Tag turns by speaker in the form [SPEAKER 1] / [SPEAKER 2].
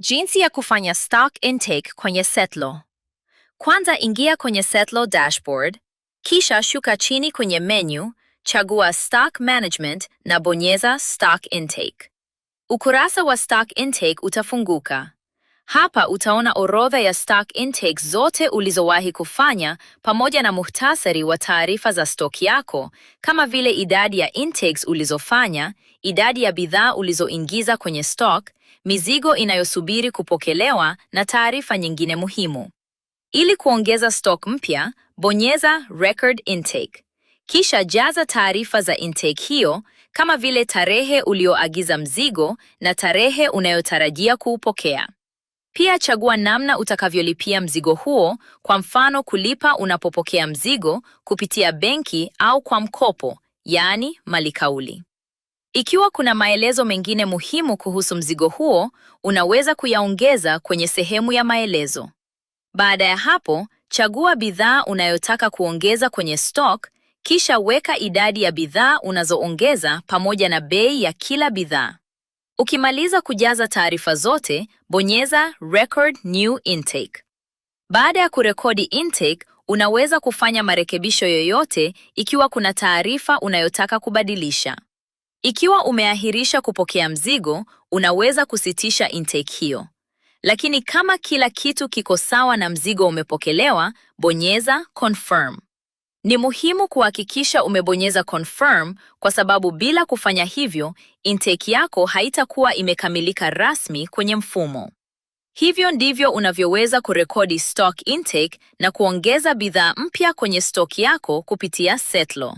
[SPEAKER 1] Jinsi ya kufanya stock intake kwenye Settlo. Kwanza ingia kwenye Settlo dashboard, kisha shuka chini kwenye menu, chagua Stock Management na bonyeza Stock Intake. Ukurasa wa Stock Intake utafunguka. Hapa utaona orodha ya stock intakes zote ulizowahi kufanya pamoja na muhtasari wa taarifa za stock yako kama vile idadi ya intakes ulizofanya, idadi ya bidhaa ulizoingiza kwenye stock, mizigo inayosubiri kupokelewa na taarifa nyingine muhimu. Ili kuongeza stock mpya, bonyeza Record Intake. Kisha jaza taarifa za intake hiyo kama vile tarehe ulioagiza mzigo na tarehe unayotarajia kuupokea. Pia chagua namna utakavyolipia mzigo huo, kwa mfano kulipa unapopokea mzigo, kupitia benki au kwa mkopo, yaani malikauli. Ikiwa kuna maelezo mengine muhimu kuhusu mzigo huo, unaweza kuyaongeza kwenye sehemu ya maelezo. Baada ya hapo, chagua bidhaa unayotaka kuongeza kwenye stock, kisha weka idadi ya bidhaa unazoongeza pamoja na bei ya kila bidhaa. Ukimaliza kujaza taarifa zote, bonyeza Record New Intake. Baada ya kurekodi intake, unaweza kufanya marekebisho yoyote ikiwa kuna taarifa unayotaka kubadilisha. Ikiwa umeahirisha kupokea mzigo, unaweza kusitisha intake hiyo. Lakini kama kila kitu kiko sawa na mzigo umepokelewa, bonyeza Confirm. Ni muhimu kuhakikisha umebonyeza Confirm kwa sababu bila kufanya hivyo, intake yako haitakuwa imekamilika rasmi kwenye mfumo. Hivyo ndivyo unavyoweza kurekodi stock intake na kuongeza bidhaa mpya kwenye stock yako kupitia Settlo.